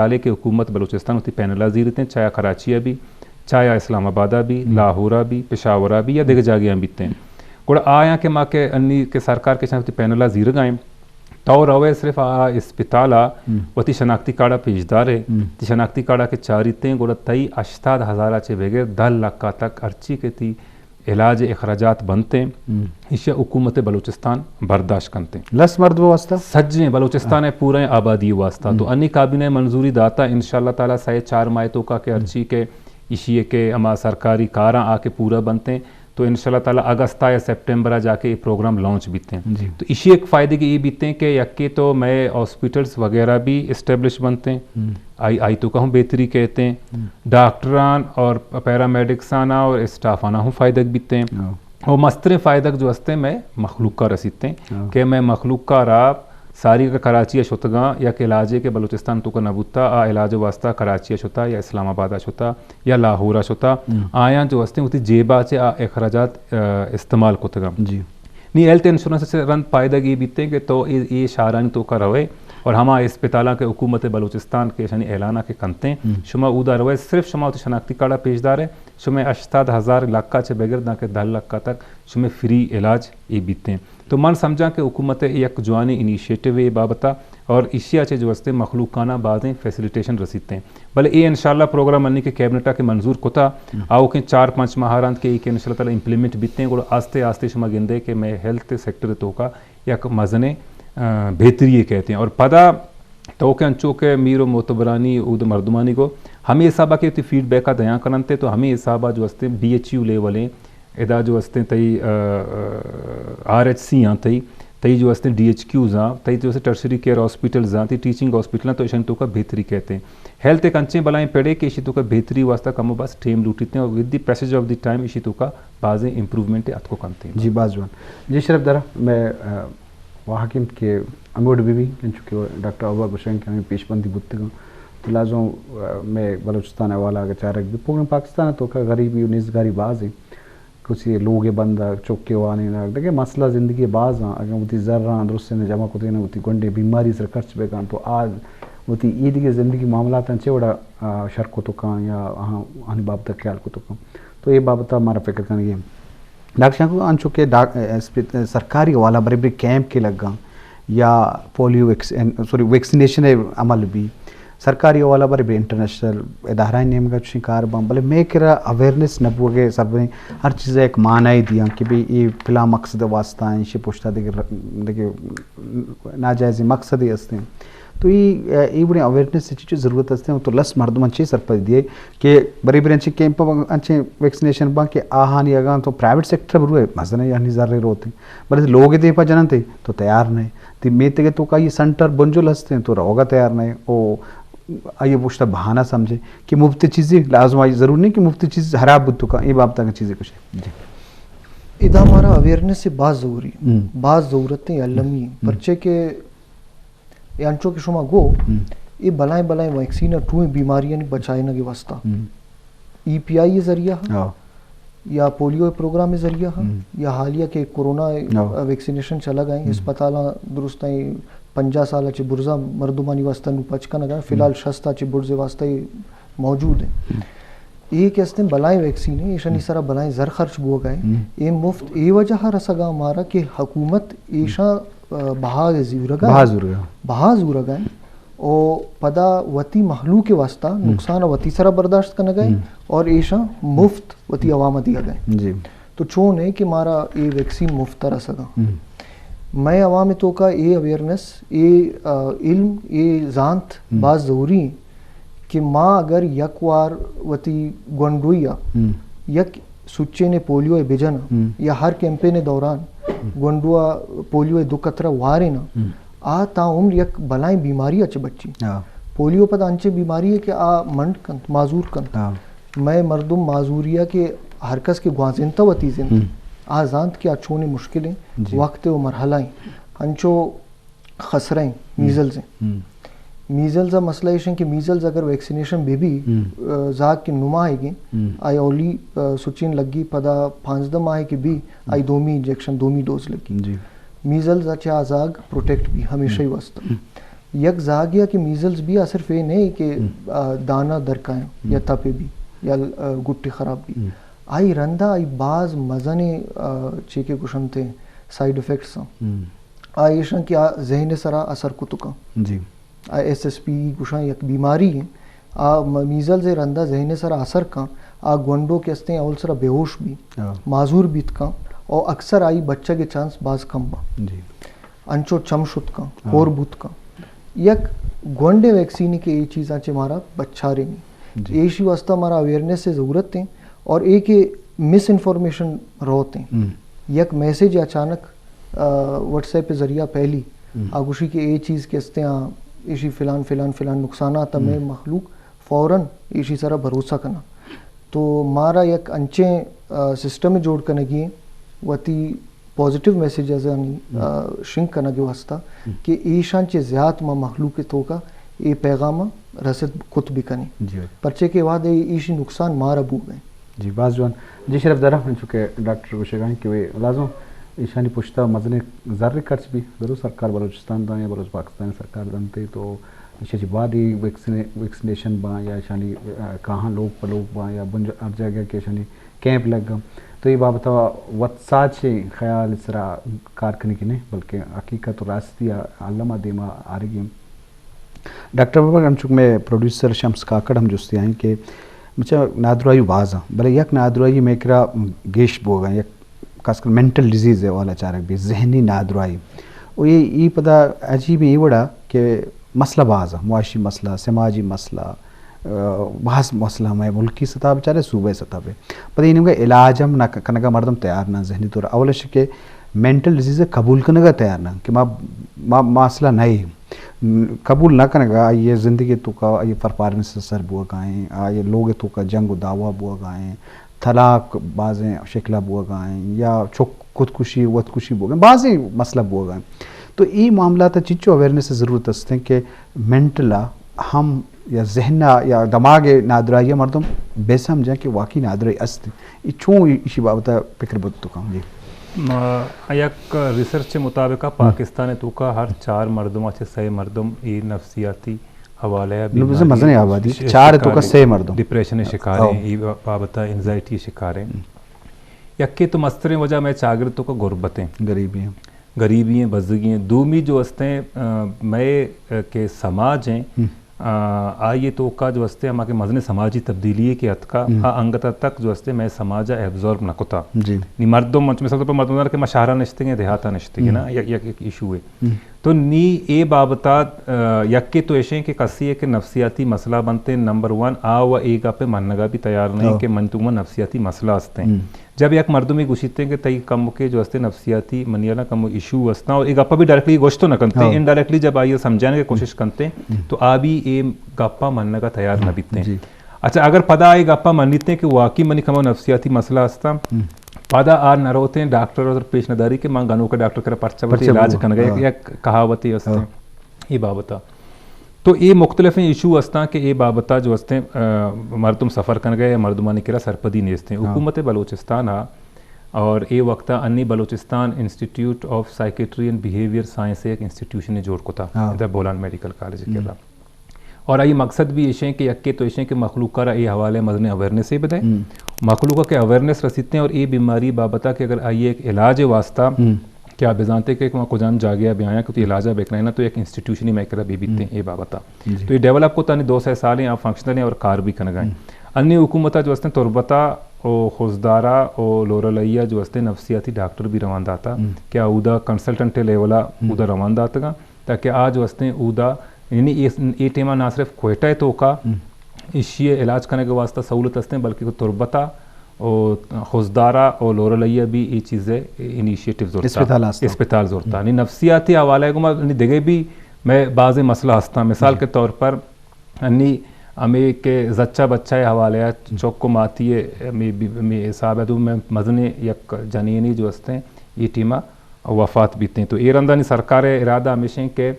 حالے کہ حکومت بلوچستان وتی پینل ءَ زیرتیں، چایا کراچی ءَ بی، چایا اسلام آباد ءَ بی، لاہور ءَ بی، پشاور ءَ بی یا دگہ جاگہاں بیتیں۔ گڑا آیاں کہ ما کہ انی کہ سرکار کہ چہ وتی پینل ءَ زیرگا ایں، تو روئے صرف آ اسپتال ءَ وتی شناختی کارڈ ءَ پیش دارے، تئی شناختی کارڈ ءَ کہ چاریتیں، گڑا تئی ہشتاد ہزار ءَ چہ بگر دہ لکھ ءَ تک ہرچی کہ تئی علاج ءِ اخراجات بنتیں، ایشی ءَ حکومت بلوچستان برداشت کنتیں۔ لس مردم واسطہ؟ سجیں بلوچستان ءِ پوریں آبادی واسطہ۔ تو انی کابینہ منظوری داتا، انشاءاللہ تعالی سہ چار ماہ توکا کہ ہرچی کہ ایشی ءِ کہ ہما سرکاری کاراں آ کہ پورا بنتیں، تو انشاءاللہ تعالی اگست ءَ یا سپٹمبر ءَ جا کہ اے پروگرام لانچ بیتیں۔ تو ایشی ایک فائدے کہ اے بیتیں کہ یکے تو مئے ہاسپٹلز وغیرہ بھی اسٹیبلش بنتیں، آئی، آئی توکا ہم بہتری کہتیں، ڈاکٹران اور پیرامedics آنا اور اسٹاف آنا ہم فائدگ بیتیں۔ اور مستریں فائدگ جو ہستیں مئے مخلوق کا رسیتیں کہ مئے مخلوق کا را ساری اگر کراچی ءَ شتگاں، یک علاجے کہ بلوچستان توکا نہ بوتا، آ علاج واسطہ کراچی ءَ شتا یا اسلام آباد ءَ شتا یا لاہور ءَ شتا، آیاں جو ہستیں وتی جیب ءَ چہ آ اخراجات، آ، استعمال کتگاں۔ نی ہیلتھ انشورنس ءَ چہ رند پائدگ اے بیتیں کہ تو اے، اے شہرانی توکا روئے اور ہما اسپتالاں کہ حکومت بلوچستان کہ اشانی اعلان ءَ کہ کنتیں، شما اودا روئے، صرف شما وتی شناختی کارڈ ءَ پیش دارے، شمئے ہشتاد ہزار لکھ ءَ چہ بگر داں کہ دہ لکھ ءَ تک شمئے فری علاج اے بیتیں۔ تو من سمجھاں کہ حکومت ءِ یک جوانیں انیشیٹو اے بابت ءَ اور ایشی ءَ چہ جو ہستیں مخلوقاناں بازیں فیسلیٹیشن رسیتیں۔ بلے اے انشاءاللہ پروگرام انی کہ کیبنٹ ءَ کہ منظور کتا، آؤکیں چار پنچ ماہ رند کہ اے کہ انشاءاللہ تعالی امپلیمنٹ بیتیں، گڑا آستے آستے شما گندے کہ مئے ہیلتھ سیکٹر ءِ توکا یک مزنیں، آ، بہتری یے کہتیں۔ اور پدا تو کہ انچو کہ میر و معتبرانی اود مردمانی گو ہمے حساب ءَ کہ وتی فیڈ بیک ءَ دیاں کننت تو ہمے حساب ءَ جو ہستیں بی ایچ یو لیول ایں، ادا جو ہستیں تئی، آ، آ، آر ایچ سی آں تئی، تئی جو ہستیں ڈی ایچ کیوز آں، تئی جو ہستیں ٹرشری کیئر ہاسپٹلز آں، تئی ٹیچنگ ہاسپٹل آں، تو اشانی توکا بہتری کہتیں۔ ہیلتھ ایک انچیں بلائیں پڑے کہ اشی توکا بہتری واسطہ کم و بس ٹیم لوٹیتیں اور ود دی پیسج آف دی ٹائم اشی توکا بازیں امپروومنٹ اتکو کنتیں۔ جی، باز جوان۔ جی، شرف درا، مئے، آ، واہگ انت کہ ہموڑ بہ بی، انچو کہ ڈاکٹر اوبا گوشگ کہ ہمے پیش بندی بوتگاں۔ تو لازم، آ، مئے بلوچستان ءِ حوالہ اگہ چارگ بی، پوریں پاکستان ءِ توکا غریبی و نیزگاری باز انت۔ کسی لوگ ءِ بندگ، چکے وانینگ، دگہ مسئلہ زندگی ءِ باز آں۔ اگاں وتی زراں درستیں جمع کتگاں، وتی گونڈیں بیماری سر خرچ بہ کن، تو آ وتی اے دگہ زندگی معاملاتاں چے وڑا، آ، شر کتو کن یا آہاں، آہانی بابت ءَ خیال کتو کن۔ تو اے بابت ءَ مارا فکر کنگی انت۔ ڈاکٹر شاہ کو انچو کہ ڈاک-، اسپت-، سرکاری حوالہ برے برے کیمپ کے لگاں یا پولیو ویکس-، سوری، ویکسینیشن ءِ عمل بی، سرکاری حوالہ برے برے انٹرنیشنل ادارہ نیمگا چشیں کار باں، بلے مئے کرا اویئرنس نہ بوگ ءِ سبب ہر چیز ءَ یک معنی دیاں کہ بھئی اے پلاں مقصد ءِ واسطہ ایں، ایشی پشتا دگہ ر-، دگہ ناجائزیں مقصدے ہستیں۔ تو اے، اے وڑیں اویئرنس ءِ چیچو ضرورت ہستیں، تو لس مردماں چے سرپدی دیئے کہ برے برے انچیں کیمپ باں، انچیں ویکسینیشن باں کہ آہانی اگاں تو پرائیویٹ سیکٹر بروئے، مزنیں یعنی زرے روتیں، بلے لوگ ءِ دیپا جننت تو تیار نہ ئے۔ تئی میتگ ءِ توکا اے سنٹر بنجل ہستیں تو روگا تیار نہ ئے۔ او آئی ءِ پشتا بہانہ سمجھے کہ مفت چیزے لازم، آئی ضرور نہیں کہ مفت چیز خراب بوت کن، اے بابت اگاں چیزے کچھ۔ جی۔ ادا مارا اویئرنس باز ضروری، ہم۔ باز ضرورت ہے، المی، ہم۔ پرچے کہ اے انچو کہ شما گو، ہم۔ اے بلائیں بلائیں ویکسین ءَ ٹوئیں بیماریانی بچائینگ ءِ واسطہ۔ ہم۔ ای پی آئی ءِ ذریعہ ہا، ہاں۔ یا پولیو ءِ پروگرام ءِ ذریعہ ہا، ہم۔ یا حالیہ کہ کرونا ءِ، ہاں۔ ویکسینیشن چلگ ءَ ایں، ہم۔ ہسپتالاں درستاں پنجاہ سال ءَ چہ برزا مردمانی واسطہ نوں پچ کنگ ءَ، فی الحال ہم۔ شست ءَ چہ برز ءِ واسطہ موجود ہیں۔ ہم۔ اے کہ استیں بلائیں ویکسین ہیں، ایشانی ہم۔ سرا بلائیں زر خرچ بوگ ءَ ہیں۔ ہم۔ اے مفت اے وجہ ءَ رسگ ءَ مارا کہ حکومت ایشاں، آ، بہا زورگ ءَ، بہا زورگ ءَ۔ بہا زورگ ءَ۔ او پدا وتی مخلوق ءِ واسطہ ہم۔ نقصان ءَ وتی سرا برداشت کنگ ءَ ہم۔ اور ایشاں مفت وتی عوام ءَ دیگ ءَ۔ جی۔ تو چون ہے کہ مارا اے ویکسین مفت ءَ رسگ ءَ۔ ہم۔ مئے عوام ءِ توکا اے اویئرنس، اے، آ، علم، اے زانت ہم۔ باز ضروری ہیں کہ ما اگر یک وار وتی گونڈوئی ءَ ہم۔ یک سچین ءِ پولیو ءِ بجن ہم۔ یا ہر کیمپین ءِ دوران ہم۔ گونڈو ءَ پولیو ءِ دو قطرہ وارین ہم۔ آ تا عمر یک بلائیں بیماری ءَ چہ بچی۔ ہاں۔ پولیو پد انچیں بیماری ہے کہ آ منڈ کنت، معذور کنت۔ ہاں۔ مئے مردم معذوری ءَ کہ ہر کس کہ گوازینتہ وتی زند، ہم۔ آ زانت کہ آ چونیں مشکلیں جی۔ وقت و مرحلہ ہیں۔ انچو خسرہ ہیں، ہم۔ میزلز ہیں۔ ہم۔ میزلز ءِ مسئلہ ایش ہیں کہ میزلز اگر ویکسینیشن بہ بی، ہم۔ آ، زاگ کہ نماہیگیں، ہم۔ آئی اولی، آ، سچین لگی پدا پانزدہ ماہ کہ بی، آئی ہم۔ دومی انجیکشن، دومی ڈوز لگی۔ جی۔ میزلز ءَ چہ آ زاگ پروٹیکٹ بی ہمیشہ ہی ہم۔ واسطہ۔ ہم۔ یک زاگیا کہ میزلز بی، آ صرف اے نہ کہ، ہم۔ آ، دانا درکایاں یا ہم۔ تپے بی یا، آ، گٹی خراب بی۔ ہم۔ آئی رندا آئی باز مزنیں، آ، چے کہ گوشنتے سائیڈ افیکٹس آں۔ ہم۔ آ ایشاں کہ آ ذہن سرا اثر کتکاں۔ جی۔ آ ایس ایس پی گوشاں یک بیماری ایں۔ آ م-، میزلز رندا ذہن سرا اثر کاں۔ آ گونڈو کہ استیں اول سرا بے ہوش بی۔ ہاں۔ معذور بیت کاں۔ او اکثر آئی بچگ چانس باز کم باں۔ جی۔ انچو چم شت کن، ہاں۔ کور بوت کن۔ یک گونڈیں ویکسین کہ اے چیزاں چہ مارا بچارینی۔ جی۔ ایشی واسطہ مارا اویئرنس ضرورت ایں اور اے کہ مس انفارمیشن روت ایں۔ ہم۔ یک میسج اچانک، آ، واٹس ایپ ذریعہ پہلی ہم۔ آ گوشی کہ اے چیز کہ استیں آ، ایشی فلان، فلان، فلان نقصانات ہم۔ ہمیں مخلوق فوراً ایشی سرا بھروسہ کناں۔ تو مارا یک انچیں، آ، سسٹم جوڑ کنگی ایں، وتی پازیٹیو میسجز آنی، ہم۔ آ، شنگ کنگ واسطہ ہم۔ کہ ایشاں چہ زیات ما مخلوق توکا اے پیغام رسد کت بکنیں۔ جی۔ پرچے کہ وہدے ایشی نقصان مارا بوگ ایں۔ جی، باز جوان۔ جی، شرف دارا، انچو کہ ڈاکٹر گوشگا ایں کہ وے لازم ایشانی پشتا مزنیں زر خرچ بی، ضرور سرکار بلوچستان داں یا بلوچ پاکستان سرکار دنتے تو ایشی چہ بعد ای ویکسینے-، ویکسینیشن باں یا ایشانی، آ، کاہاں لوگ پہ لوگ باں یا بنج-، ہر جاگہ کہ ایشانی کیمپ لگاں۔ تو اے بابت ء وت ساچیں خیال سرا کار کنگی نہ، بلکہ حقیقت و راستی ء الم ء دیما آرگی۔ ڈاکٹر بابا، انچوک مئے پروڈیوسر شمس کاکڑ ہم جستی آئیں کہ مچا نادراہی باز آں، بلے یک نادراہی مئے کرا گیش بوگا، یک خاص کر مینٹل ڈیزیز ء حوالہ چارگ بی، ذہنی نادراہی۔ و اے، اے پدا عجیب اے وڑا کہ مسئلہ باز آں، معاشی مسئلہ، سماجی مسئلہ، آ، بھاز مسئلہ ہمے ملکی سطح بچارے، صوبہ سطح پہ۔ پدا اے نیمگا علاج ہم نہ ک-، کنگا مردم تیار نہ، ذہنی طور۔ اول اش کہ مینٹل ڈیزیز قبول کنگا تیار نہ کہ ما، ما، ما مسئلہ نہ ایں۔ م، قبول نہ کنگا آئی زندگی توکا آئی پرفارمنس اثر بوگا ایں، آئی لوگ توکا جنگ و دعوا بوگا ایں، طلاق بازیں شکلا بوگا ایں، یا چک خودکشی، وتکشی بوگا ایں، بازیں مسئلہ بوگا ایں۔ تو اے معاملات چنچو اویئرنس ضرورت است کہ مینٹل ہم یا ذہن ء یا دماغ ء نادراہی ء مردم بہ سمجھاں کہ واقعی نادراہی است۔ اے چون ایشی بابت ء فکر بوت تو کن؟ جی۔ ما، یک ریسرچ ء مطابق ء ہم۔ پاکستان ء توکا ہر چار مردم ء چہ سئے مردم اے نفسیاتی حوالہ ء نو، بزاں بیماری مزنیں آبادی، ش-، چار ء توکا شکار ایں، سئے مردم۔ ڈپریشن ء شکار ایں، ہو۔ اے بابت ء اینگزائٹی ء شکار ایں۔ ہم۔ یکے تو مستریں وجہ مئے چاگرد توکا غربت ایں۔ غریبی ایں۔ غریبی ایں، بزگی ایں۔ دومی جو استیں، آ، مئے، آ، کہ سماج ایں، ہم۔ آ، آئی توکا جو استیں ہما کہ مزنیں سماجی تبدیلی ایں کہ اتکا، ہم۔ آ انگت تک جو استیں مئے سماج ء ایبزارب نہ کتا۔ جی۔ نی مردم، مثال طور پر مردم دار کہ ما شہرا نشتگیں، دیہاتا نشتگیں ہم۔ نا، یک، یک، یک ایشو ایں۔ ہم۔ تو نی اے بابتا، آ، یکے تو ایشیں کہ کسی ہے کہ نفسیاتی مسئلہ بنتے، نمبر ون، آ و اے گپے منگا بھی تیار نہیں ہاں۔ کہ من تو نفسیاتی مسئلہ استیں۔ ہم۔ جب یک مردمے گوشیت کہ تئی کمکے جو استے نفسیاتی منی الان کمو ایشو استاں، اور اے گپا بھی ڈائریکٹلی گوشت نہ کنتے، ہاں۔ انڈائریکٹلی جب آئی سمجھانے کی کوشش کنتے، ہم۔ تو آ بھی اے گپا منگا تیار نہ بیتے۔ جی۔ اچھا، اگر پدا اے گپا منیتے کہ واقعی منی کمو نفسیاتی مسئلہ استاں، ہم۔ پدا آ نہ روتے ڈاکٹر اور پیش نداری کہ من گنوک ڈاکٹر کرا پرچہ وتی پرچہ علاج بو-، کنگا، ہاں۔ یک کہاوتے استے، ہاں۔ اے بابتا۔ تو اے مختلفیں ایشو استاں کہ اے بابتا جو استیں، آ، مردم سفر کنگا یا مردمانی کرا سرپدی نیستیں۔ ہاں۔ حکومت بلوچستان ء اور اے وقتا انی بلوچستان انسٹیٹیوٹ آف سائیکیٹری اینڈ بیہیویئر سائنس یک انسٹیٹیوشن جوڑ کتا، ہاں۔ ادا بولان میڈیکل کالج ہم۔ کرا۔ اور آئی مقصد بھی ایشیں کہ یکے تو ایشیں کہ مخلوق کرا اے حوالے مزنیں اویئرنس بدے۔ ہم۔ مخلوق کہ اویئرنس رسیتے اور اے بیماری بابتا کہ اگر آئی ایک علاج واسطہ ہم۔ کہ آ بزانتے کہ ما کجام جاگہ ء بیایاں کہ تو علاج ء بکنائینا تو یک انسٹیٹیوشنی مئے کرا بی بیتیں ہم۔ اے بابتا۔ جی۔ تو اے ڈیولپ کو تانی دو سئے سالیں آ فنکشنل ایں اور کار بھی کنگا ایں۔ ہم۔ انی حکومت ء جو استیں تربتا او خضدارا او لورلئی ء جو استیں نفسیاتی ڈاکٹر بھی روان داتا ہم۔ کہ آ اودا کنسلٹنٹ لیول ء ہم۔ اودا روان داتگاں تاکہ آ جو استیں اودا یعنی اے، اے ٹیما نہ صرف کوئٹہ ء توکا ہم۔ ایشی ء علاج کنگ ء واسطہ سہولت استیں، بلکہ تربت ء و خضدار ء و لورلئی ء بھی اے چیز ء انیشیٹو زرتا۔ اسپتال آستا۔ اسپتال زرتا۔ ہم۔ نی نفسیاتی حوالہ ء گوما نی دگہ بھی مئے بازیں مسئلہ ہستاں۔ مثال جی۔ کے طور پر انی ہمے کہ زچہ بچہ ء حوالہ ء ہم۔ چک و ماتی ء ہمے بی-، ہمے حساب ء دو مئے مزنیں یک جنینے جو ہستیں اے ٹیما وفات بیتیں۔ تو اے رندا نی سرکار ء ارادہ ہمیش انت کہ،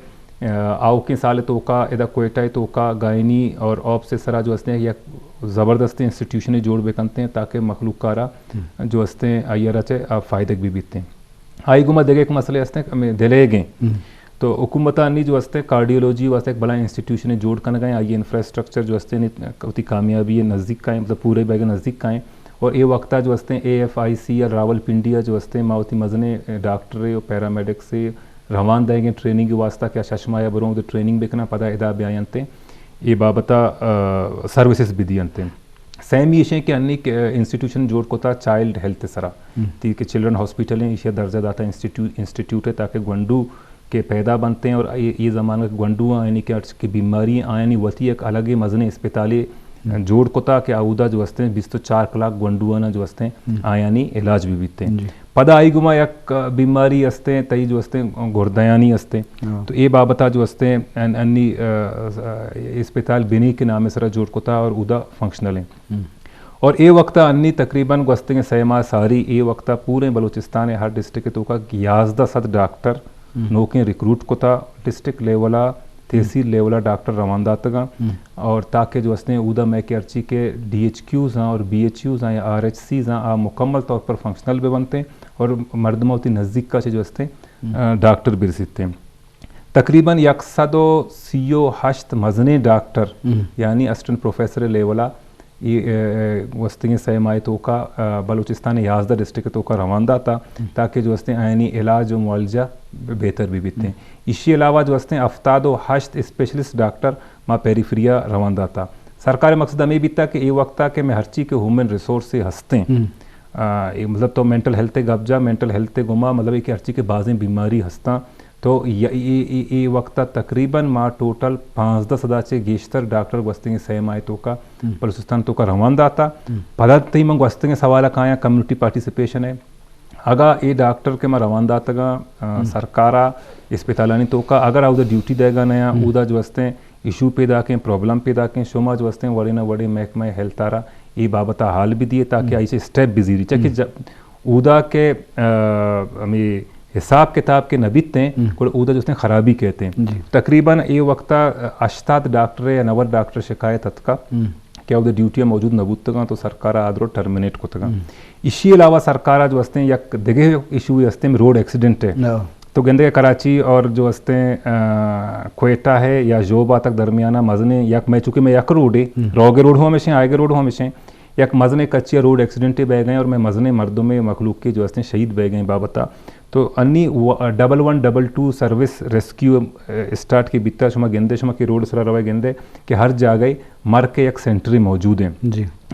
آ، آؤکیں سال ء توکا ادا کوئٹہ ء توکا گائنی اور آپس ء سرا جو ہستیں یک زبردستیں انسٹیٹیوشنے جوڑ بکنتیں تاکہ مخلوق کارا ہم۔ جو ہستیں آئی ء را چہ آ فائدگ بہ بیتیں۔ آئی گوما دگہ یک مسئلہ ہستیں کہ ہمیں دلیگیں۔ ہم۔ تو حکومت ءَ نی جو ہستیں کارڈیولوجی واسطہ ایک بلاہیں انسٹیٹیوشن جوڑ کنگ ءَ ایں، آئی انفراسٹرکچر جو ہستیں نی وتی کامیابی نزدیک کائیں، مطلب پورے بیگ نزدیک کائیں۔ اور اے وقت ءَ جو ہستیں اے ایف آئی سی یا راولپنڈی ءَ جو ہستیں ما وتی مزنیں ڈاکٹر اور پیرامیڈکس روان دئیگیں ٹریننگ واسطہ کہ آ شش ماہ بروں ٹریننگ بکناں، پدا ادا بیاینت اے بابت ءَ سروسز بدینت۔ سیمی ایشیں کہ انیک انسٹیٹیوشن جوڑ کتا چائلڈ ہیلتھ سرا، تی کہ چلڈرن ہاسپٹل ہیں، ایشی درجہ داتا انسٹیٹیو-، انسٹیٹیوٹ ہے تاکہ گونڈو کہ پیدا بنتے ہیں اور یہ، یہ زمانہ کہ گونڈو آں، یعنی کہ ہرچ کہ بیماری آیانی وتی ایک الگ مزنیں اسپتالے جوڑ کتا کہ اودا جو ہستیں بیست و چار کلاک گونڈو آنا جو ہستیں آیانی علاج بھی بیتے ہیں۔ پدا آئی گما یک بیماری ہستیں، تئی جو ہستیں گردیانی ہستیں۔ تو اے بابتا جو ہستیں ان-، انی، آ، آ، اسپتال بنی کے نام سرا جوڑ کتا اور اودا فنکشنل ہیں۔ اور اے وقت انی تقریباً گوستگیں سہ ماہ ساری اے وقت پورے بلوچستان ہر ڈسٹرکٹ توکا یازدہ سد ڈاکٹر نوکیں ریکروٹ کتا، ڈسٹرکٹ لیولا، تحصیل لیولا ڈاکٹر روان داتگاں۔ اور تاکہ جو ہستیں اودا میں کہ ہرچی کہ ڈی ایچ کیوز ہاں اور بی ایچ یوز ہاں یا آر ایچ سیز ہاں، آ مکمل طور پر فنکشنل بہ بنتے اور مردم وتی نزدیک کا چہ جو ہستیں، آ، ڈاکٹر برسیتے۔ تقریباً یک سد و سی و ہشت مزنیں ڈاکٹر، یعنی اسسٹنٹ پروفیسر لیولا، اے، اے، اے، گوستگیں سہ ماہ توکا، آ، بلوچستان یازدہ ڈسٹرکٹ توکا روان داتا تاکہ جو ہستیں آیانی علاج و معالجہ ب-، بہتر بھی بیتیں۔ ایشی علاوہ جو ہستیں ہفتاد و ہشت اسپیشلسٹ ڈاکٹر ما پیریفریا روان داتا۔ سرکار مقصد ہمیں بیتا کہ اے وقتا کہ میں ہرچی کہ ہیومن ریسورس ہستیں، آ، اے مطلب تو مینٹل ہیلتھ گپ جا، مینٹل ہیلتھ گما مطلب اے کہ ہرچی کہ بازیں بیماری ہستاں، تو ای، ای، ای، ای وقت تقریباً ما ٹوٹل پانزدہ سدا چہ گیشتر ڈاکٹر گوستگیں سہ ماہ توکا بلوچستان توکا روان داتا۔ پدا تئی من گوستگیں سوال کایاں کمیونٹی پارٹیسپیشن ہے۔ اگا اے ڈاکٹر کہ ما روان داتگاں، آ، سرکارا اسپتالانی توکا اگر اودا ڈیوٹی دئیگا نیا، اودا جو ہستیں ایشو پیدا کیں، پرابلم پیدا کیں، شما جو ہستیں وڑے نہ وڑے محکمہ ہیلتھ آرا اے بابت حال بھی دیے تاکہ آئی سے اسٹیپ بھی زیری۔ چاکہ اودا کہ، آ، ہمیں حساب کتاب کے نہ بیتے ہیں، گڑا اودا جو ہستیں خرابی کہتے ہیں۔ تقریباً اے وقتا ہشتاد ڈاکٹر یا نود ڈاکٹر شکایت اتکا کہ اودا ڈیوٹی موجود نہ بوتگاں تو سرکار آدرو ٹرمینیٹ کتگاں۔ ایشی علاوہ سرکار جو ہستیں یک دگہ ایشو ہستیں روڈ ایکسیڈنٹ ہے۔ تو گندے کراچی اور جو ہستیں، آ، کوئٹہ ہے یا ژوبا تک درمیانہ مزنیں یک میں چونکہ میں یک روڈے، روگے روڈ ہوں ہمیشیں، آئیگے روڈ ہوں ہمیشیں، یک مزنیں کچی روڈ ایکسیڈنٹے بہ گئے اور میں مزنیں مردم مخلوق کے جو ہستیں شہید بہ گئے بابتا۔ تو انی و-، ڈبل ون ڈبل ٹو سروس ریسکیو، اے، اسٹارٹ کی بیتا، شما گندے، شما کی روڈ سرا روے گندے کہ ہر جاگہ مر کے یک سینٹری موجود ہیں۔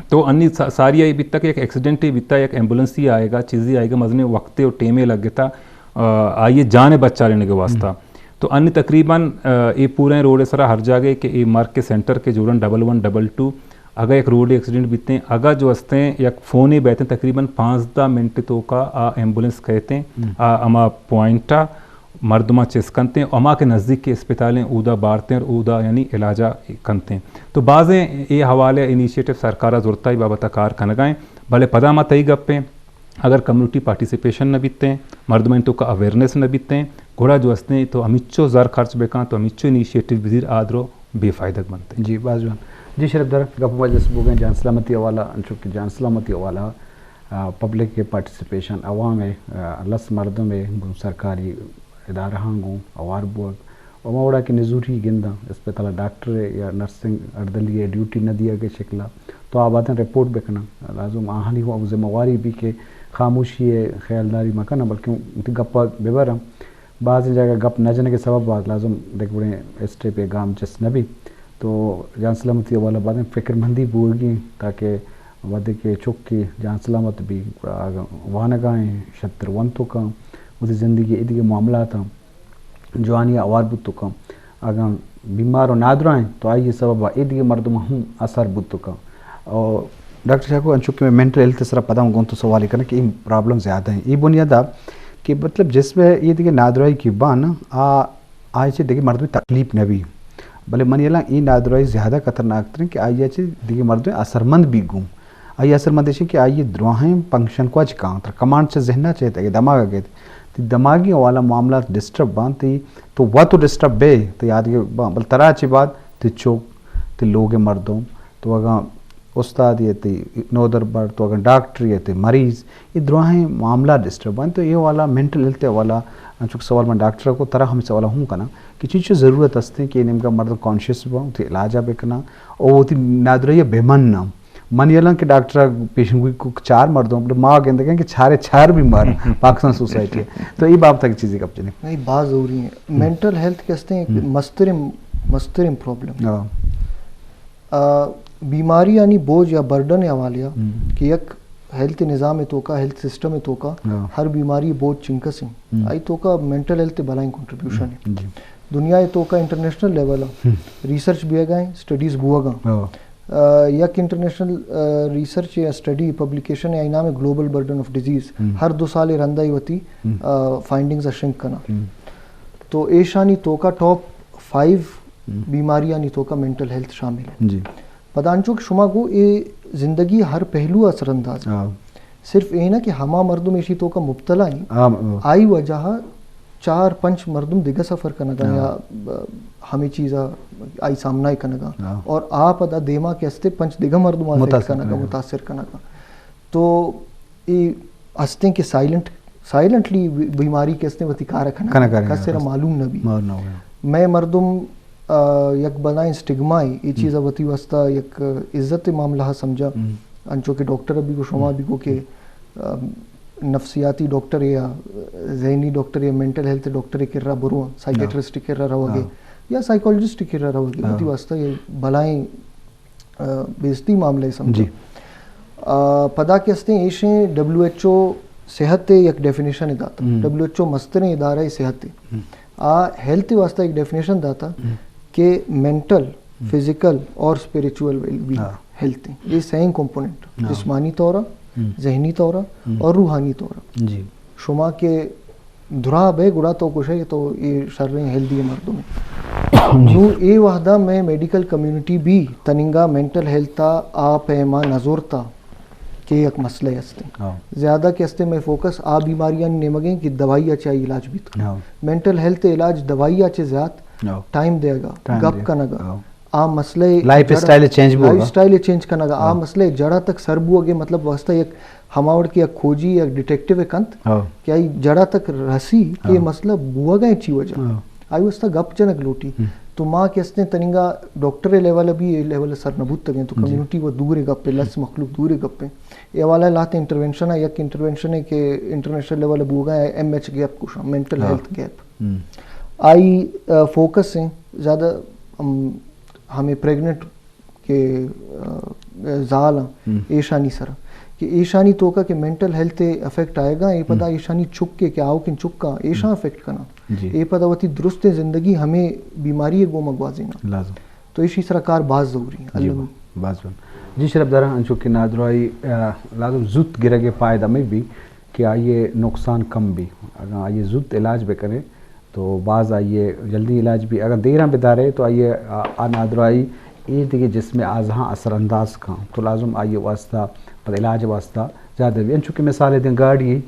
تو انی سا-، ساری آئی بیتا کہ یک ایکسیڈنٹے بیتا، یک ایمبولینس ہی آئے گا، چیزی آئے گا، مزنیں وقتے اور ٹیمے لگ گتا، آ، آئیے جان بچا لینے کے واسطہ۔ تو انی تقریباً، آ، اے پورے روڈ سرا ہر جاگہ کہ اے مر کے سینٹر کے جوڑن ڈبل ون ڈبل ٹو، اگہ یک روڈ ایکسیڈنٹ بیتیں، اگہ جو ہستیں یک فونے بیتیں، تقریباً پانزدہ منٹ توکا آ ایمبولینس کہتیں، آ ہما پوائنٹا مردماں چست کنتیں، ہما کے نزدیک کے اسپتالیں اودا بارتیں اور اودا یعنی علاجہ کنتیں۔ تو بازیں اے حوالے انیشیٹو سرکارا زرتا ای بابت کار کنگائیں، بلے پدا ما تئی گپیں، اگر کمیونٹی پارٹیسپیشن نہ بیتیں، مردمانی توکا اویئرنس نہ بیتیں، گڑا جو ہستیں تو ہمیچو زر خرچ بکن، تو ہمیچو انیشیٹو بزیر آدرو بے فائدگ بنت۔ جی، باز جوان۔ جی، شرف در گپ مجلس بوگیں جان سلامتی حوالہ، انچو کہ جان سلامتی حوالہ، آ، پبلک کے پارٹیسپیشن، عوام ہے، آ، لس مردم ہے، گوں سرکاری ادارہاں گوں اوار بوگ، و ہما وڑا کہ نزوری گنداں، اسپتال ڈاکٹر ہے یا نرسنگ اردلی ہے، ڈیوٹی نہ دیگ کے شکلا، تو آ باتیں رپورٹ بکناں۔ لازم آہانی ہوں ذمہ واری بھی کہ خاموشی ہے، خیالداری مکناں، بلکہ وتی گپا ببراں۔ بازیں جاگہ گپ نہ جنگ کے سبب بعد لازم دیکھ بڑے اسٹیپ یا گام چست نہ بھی۔ تو جان سلامتی حوالہ بازیں فکر مندی بوگی تاکہ وھدے کہ چک کہ جان سلامت بی، گڑا اگاں وانگا ایں، شتر ونتوکاں، وتی زندگی ءِ ایدگہ معاملاتاں جوانی ءَ ہوار بوتوکاں، اگاں بیمار و نادراہ ایں تو آئی ءِ سبب ءَ ایدگہ مردم ہم اثر بوتوکاں۔ او ڈاکٹر شاکو، انچو کہ مئے مینٹل ہیلتھ ءِ سرا پدا گوں تو سوالے کناں کہ اے پرابلم زیادہ ایں۔ اے بنیاد ءَ کہ مطلب جسم ءِ ایدگہ نادراہی کہ باں نا، آ آئی ءَ چہ دگہ مردمے تکلیف نہ بی۔ بلے منی ہیالا اے نادراہی زیادہ خطرناک تریں کہ آئی ءَ چہ دگہ مردمے اثرمند بی گوں۔ آئی اثرمند ایش کہ آئی ءِ دراہیں فنکشن کج کاں، ترا کمانڈ چہ ذہن ءَ چہ اگہ دماغ ءَ گیت، تئی دماغی حوالہ معاملات ڈسٹرب باں، تئی تو وت ڈسٹرب بے، تئی آدگہ باں، بلے ترا چہ بعد تئی چک، تئی لوگ ءِ مردم، تو اگاں استادی ء تئی نودربر، تو اگاں ڈاکٹری ء تئی مریض، اے دراہیں معاملہ ڈسٹرب انت۔ تو اے والا مینٹل ہیلتھ ء والا، انچو کہ سوال من ڈاکٹر ء کو، ترا ہمے سوال ہوں کناں کہ چنچو ضرورت ہستیں کہ اے نیمگا مردم کانشیس باں، وتی علاج ء بکناں، او وتی نادراہی ء بہ مناں۔ من یلاں کہ ڈاکٹر ء پیشن گوئی کو چار مردم، بلے ما گندگیں کہ چارے چار بیمار ہیں پاکستان سوسائٹی ء۔ تو اے بابت ء چیزے گپ جنیں۔ نہیں، باز ضروری ہیں۔ مینٹل ہیلتھ کہ ہستیں ایک مستریں، مستریں پرابلم۔ آ، بیماریانی بوجھ یا برڈن ء حوالے ء کہ یک ہیلتھ نظام ء توکا، ہیلتھ سسٹم ء توکا ہر بیماری بوجھ چنکس ہیں۔ آئی توکا مینٹل ہیلتھ بلائیں کنٹریبیوشن ہے۔ دنیا ء توکا انٹرنیشنل لیول ء ریسرچ بیگا ہیں، اسٹڈیز بوگا۔ آ، یک انٹرنیشنل، آ، ریسرچ یا اسٹڈی پبلیکیشن ہے، آئی نام ہے گلوبل برڈن آف ڈیزیز۔ ہر دو سال رندا ہی وتی، آ، فائنڈنگز ء شنگ کنا۔ تو ایشانی توکا ٹاپ فائیو بیماریانی توکا مینٹل ہیلتھ شامل ہے۔ پدا انچو کہ شما گو، اے زندگی ہر پہلو اثر انداز ہے۔ صرف اے نہ کہ ہما مردم ایشی توکا مبتلا ہیں، آئی وجہ چار پنچ مردم دگہ سفر کنگا یا، آ، ہمیں چیزا آئی سامنا کنگا۔ اور آ پدا دیما کہ ہستے پنچ دگہ مردم افیکٹ کنگا، متاثر کنگا۔ تو اے ہستیں کہ سائلنٹ، سائلنٹلی بی-، بیماری کہ ہستیں وتی کار کنگا، کس را معلوم نہ بی۔ مئے مردم، آ، یک بلائیں اسٹگما ہے، اے چیز وتی واسطہ یک عزت معاملہ سمجھا۔ انچو کہ ڈاکٹر ابھی کو، شما ابھی کو کہ، آ، نفسیاتی ڈاکٹر یا ذہنی ڈاکٹر یا مینٹل ہیلتھ ڈاکٹر کرا برواں، سائیکیٹرسٹ کرا روگے یا سائیکالوجسٹ کرا روگے، وتی واسطہ یہ بلائیں، آ، بے عزتی معاملہ سمجھا۔ آ، پدا کہ ہستیں ایشیں ڈبلیو ایچ او صحت ء یک ڈیفینیشن داتا۔ ڈبلیو ایچ او مستریں ادارہ صحت ہے۔ آ ہیلتھ واسطہ ایک ڈیفینیشن داتا کہ مینٹل، فزیکل اور اسپریچول ویل بینگ ہیلتھ ہیں۔ یہ سین کمپوننٹ، جسمانی طور، ذہنی طور اور روحانی طور۔ شما کہ درا بے گڑا تو کچھ ہے تو یہ شریں ہیلدی مردم ہے۔ نو اے وحدہ میں میڈیکل کمیونٹی بھی تننگا مینٹل ہیلتھ آ پیما نزورتا کہ یک مسئلہ ہستے۔ زیادہ کہ ہستے میں فوکس آ بیماریاں نیمگیں کہ دوائی چاہیے علاج بیت۔ مینٹل ہیلتھ علاج دوائی چے زیات ٹائم دے گا، گپ کنگا۔ آ مسئلہ لائف اسٹائل چینج بوگا۔ لائف اسٹائل چینج کنگا۔ آ مسئلہ جڑا تک سر بوگے، مطلب واسطہ یک ہما وڑ کہ یک کھوجی یک ڈیٹیکٹیو کنت کہ آئی جڑا تک رسی کہ مسئلہ بوگا چی وجہ۔ آئی واسطہ گپ جنگ لوٹی۔ تو ما کہ ہستیں تننگا ڈاکٹر لیول بھی اے لیول سر نہ بوتگیں، تو کمیونٹی و دور گپ، لس مخلوق دور گپ۔ اے حوالہ لات انٹروینشن ہے، یک انٹروینشن ہے کہ انٹرنیشنل لیول بوگا ہے، ایم ایچ گیپ کشاں، مینٹل ہیلتھ گیپ۔ آئی، آ، فوکس ہیں زیادہ، ہم، ہمیں پریگننٹ کہ، آ، زال ہیں، ایشانی سر کہ ایشانی توکا کہ مینٹل ہیلتھ افیکٹ آئے گا، اے پدا ایشانی چک کے کہ آؤ کن چکا ایشاں افیکٹ کنا۔ اے پدا وتی درست زندگی ہمیں بیماری گوما گوازینا۔ تو ایشی سرا کار باز ضروری ہیں۔ جی، المی۔ باز بن۔ جی شرف دارا، انچو کہ نادراہی، آ، لازم زوت گرگ پائدہ میں بھی کہ آئیے نقصان کم بھی۔ اگر آئیے زوت علاج بکنے تو باز آئیے جلدی علاج بھی۔ اگر دیراں بدارے تو آئیے آ، آ نادراہی اے دیگہ جسم اعضاء اثر انداز کن، تو لازم آئیے واسطہ پد علاج واسطہ زیادہ بھی۔ انچو کہ مثال دیں گاڑی،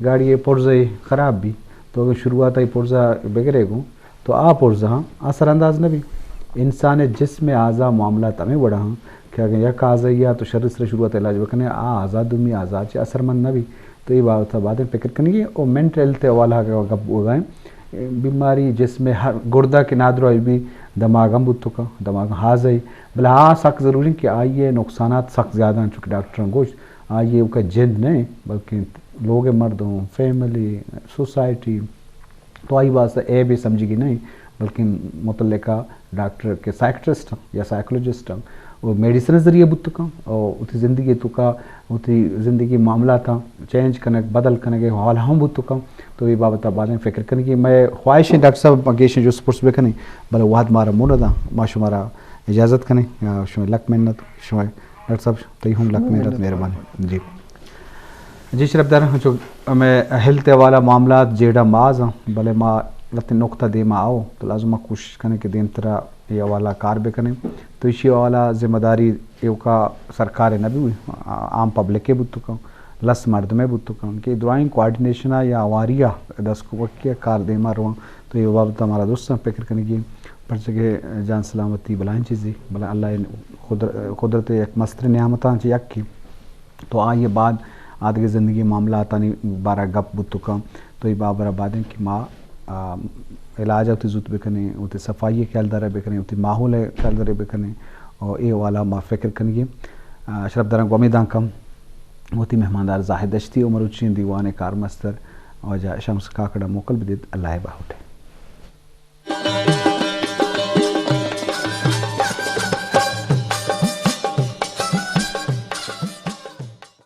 گاڑی پرزے خراب بھی، تو اگر شروعات آئی پرزہ بگرے گوں تو آ پرزہ اثر انداز نہ بی۔ انسان جسم اعضاء معاملات ہمیں وڑا ہاں کہ اگر یک اعضائی تو شر سر شروعات علاج بکنے، آ اعضاء دومی اعضاء چے اثر مند نہ بی۔ تو اے بابت بادیں فکر کنگی۔ او مینٹل ہیلتھ حوالہ اگر گپ بوگائیں، بیماری جسم ہر گردہ کے نادراہی بی، دماغ ہم بوتو کا، دماغ ہاضائی، بلے آ سک ضروری کہ آئیے نقصانات سک زیادہ ہیں، چونکہ ڈاکٹر گوشت آئیے کا جند نہیں بلکہ لوگ مردم، فیملی، سوسائٹی، تو آئی واسطہ اے بھی سمجھگی نہیں، بلکہ متعلقہ ڈاکٹر کے سائیکٹرسٹ یا سائیکولوجسٹ، وہ میڈیسن ذریعے بوت کن، اور اتی زندگی تو کا، اتی زندگی معاملات چینج کنگ، بدل کنگ حال ہم بوت کن۔ تو یہ بابت بعد فکر کنگی۔ میں خواہش ہے ڈاکٹر صاحب گیشیں جو سپورٹس بکنیں، بلے وہد مارا مون دا، ما شمارا اجازت کنیں، شما لک منت، شما ڈاکٹر صاحب، تئی ہم لک منت، مہربانی۔ جی۔ جی شرف دار، چو ہمیں ہیلتھ حوالہ معاملات جیڑا ماز ہیں، بلے ما لتے نقطہ دیما آؤ، تو لازم ما کوشش کنیں کہ دیم ترا یہ حوالہ کار بکنیں۔ تو اسی حوالہ ذمہ داری ایوکا سرکار نہ بھی، عام پبلک بوت کن، لس مردم بوت کن، کہ درائیں کوآرڈینیشن یا اواریا دست کو کار دیما روان، تو یہ بابت ہمارا دوستاں فکر کنگی۔ پرچہ کہ جان سلامتی بلائیں چیزے، بلے اللہ ءِ قدر-، قدرت ءِ یک مستریں نعمتاں چہ یکے۔ تو آئی ءَ بعد آدگہ زندگی معاملاتانی بارہ گپ بوت کنت، تو اے بابر ءَ بعد اِنت کہ ما، آ، علاج ءَ وتی زوت بکنیں، وتی صفائی ءِ خیال دار ءَ بکنیں، وتی ماحول ءِ خیال دار ءَ بکنیں، اور اے حوالہ ما فکر کنگی۔ آ، شرپ داراں گوں امیداں کم وتی مہماندار زاہد دشتی ءُ مروچی دیوان ءِ کارمستر واجہ شمس کاکڑ ءَ موکل بدیت۔ اللہ ءِ باہوٹ ءَ۔